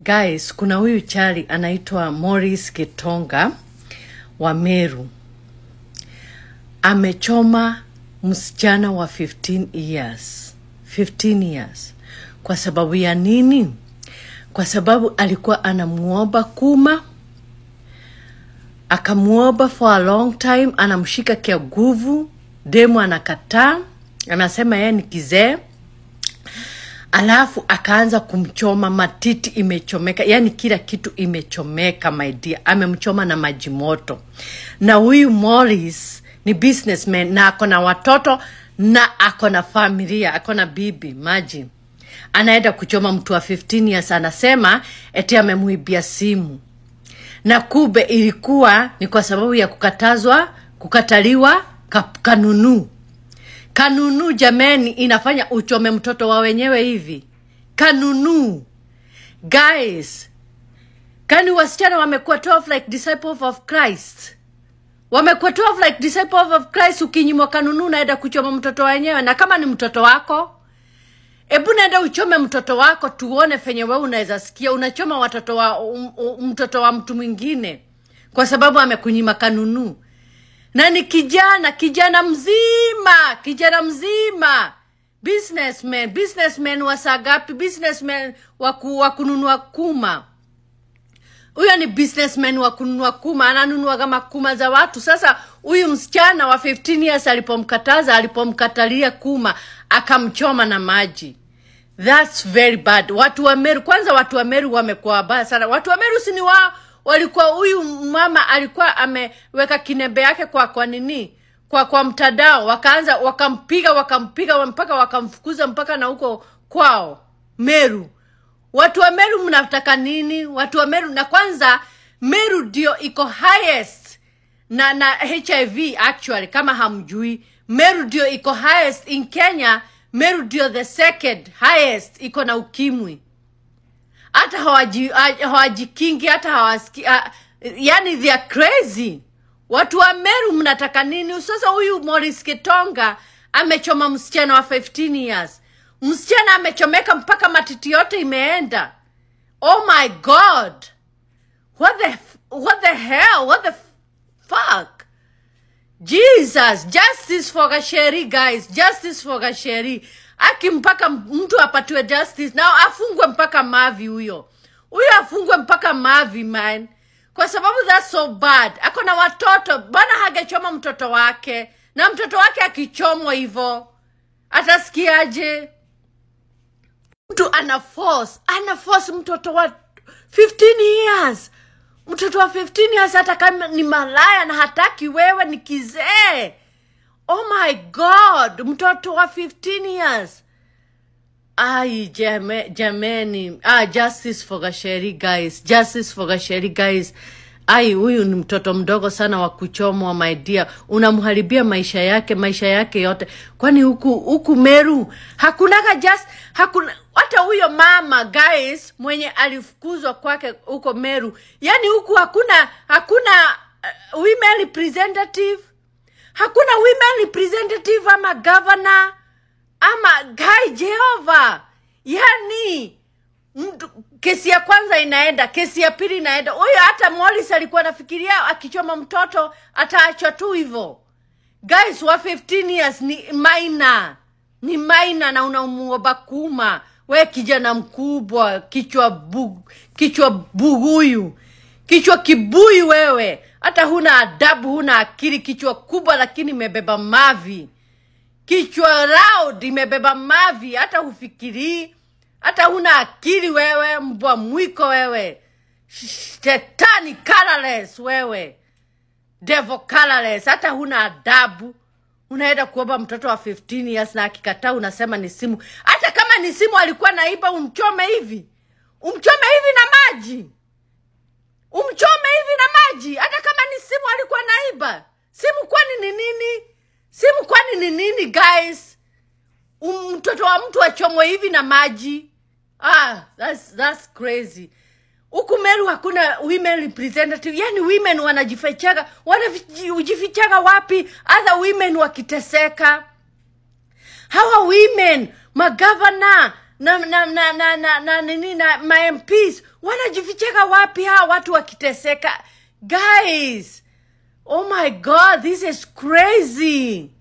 Guys, kuna huyu chali anaitwa Morris Kitonga wa Meru. Amechoma msichana wa 15 years. 15 years. Kwa sababu ya nini? Kwa sababu alikuwa anamuomba kuma, akamuomba for a long time, anamshika kia nguvu, demu anakataa, anasema yeye ni kizee. Alafu akaanza kumchoma, matiti imechomeka, yani kila kitu imechomeka my dear. Amemchoma na maji moto. Na huyu Morris ni businessman na ako na watoto na ako na familia, ako na bibi, imagine. Anaenda kuchoma mtu wa 15 years, anasema eti amemuibia simu. Na kube ilikuwa ni kwa sababu ya kukatazwa, kukataliwa kanunu. Kanunu jameni, inafanya uchome mtoto wa wenyewe hivi. Kanunu. Guys, kani wasichana wamekuwa 12 like disciples of Christ. Wamekuwa 12 like disciples of Christ. Ukinyimwa kanunu unaenda kuchoma mtoto wa wenyewe. Na kama ni mtoto wako, ebu naenda uchome mtoto wako tuone fenye wewe unaweza sikia. Unachoma watoto wa mtoto wa mtu mwingine kwa sababu amekunyima kanunu. Na ni kijana, kijana mzima, businessman wa sagapi, businessman wa kununua kuma. Huyo ni businessman wa kununua kuma, ananunua kama kuma za watu. Sasa huyu msichana wa 15 years alipomkataza, alipomkatalia kuma, akamchoma na maji. That's very bad. Watu wa Meru, kwanza watu wa Meru wamekuwa wabaya sana. Watu wa Meru si ni wao walikuwa, huyu mama alikuwa ameweka kinembe yake kwa nini? Kwa mtandao, wakaanza wakampiga mpaka wakamfukuza mpaka na huko kwao Meru. Watu wa Meru mnataka nini? Watu wa Meru, na kwanza Meru ndio iko highest na HIV actually, kama hamjui. Meru ndio iko highest in Kenya. Meru ndio the second highest iko na ukimwi. Hata hawajikingi, hata hawasiki, yani they are crazy. Watu wa Meru mnataka nini? Sasa huyu Morris Kitonga amechoma msichana wa 15 years. Msichana amechomeka mpaka matiti yote imeenda. Oh my God. What the hell? What the fuck? Jesus, justice for Gacheri guys. Justice for Gacheri. Aki mpaka mtu apatiwe justice. Now afungwe mpaka mavi huyo. Huyo afungwe mpaka mavi man. Kwa sababu that's so bad. Ako na watoto, bana hagechoma mtoto wake. Na mtoto wake akichomwa hivyo, atasikiaje? Mtu ana force mtoto wa 15 years. Mtoto wa 15 years hata kama ni malaya na hataki wewe ni kizee. Oh my God, mtoto wa 15 years. Ai jameni, justice for Gacheri guys. Justice for Gacheri guys. Ai, huyu ni mtoto mdogo sana wa kuchomwa my dear. Unamharibia maisha yake yote. Kwani huku Meru hakuna hata huyo mama guys mwenye alifukuzwa kwake huko Meru. Yani huku hakuna women representative. Hakuna women representative ama governor ama guy Jehova. Yani mtu, kesi ya kwanza inaenda, kesi ya pili inaenda. Huyo hata Morris alikuwa anafikiria akichoma mtoto ataachwa tu hivyo. Guys, wa 15 years ni minor. Ni minor na unamuomba kuma. We kijana mkubwa, kichwa buguyu. Kichwa kibuyu wewe. Hata huna adabu, huna akili, kichwa kubwa lakini imebeba mavi. Kichwa round imebeba mavi, hata hufikiri, hata huna akili wewe, mbwa mwiko wewe. Shetani colorless wewe. Devil colorless, hata huna adabu. Unaenda kuomba mtoto wa 15 years na akikataa unasema ni simu. Hata kama ni simu alikuwa naiba, umchome hivi. Umchome hivi na maji. Umchome hivi na maji. Hata kama ni simu alikuwa naiba. Simu kwani ni nini? Simu kwani ni nini guys? Mtoto wa mtu achomwe hivi na maji. That's crazy. Huku Meru hakuna women representative. Yani women wanajifichaga, wanajifichaga wapi? Other women wakiteseka. Hawa women, magavana, na na na na na, na, nini na ma MPs wanajificheka wapi hawa watu wakiteseka? Guys, oh my God, this is crazy.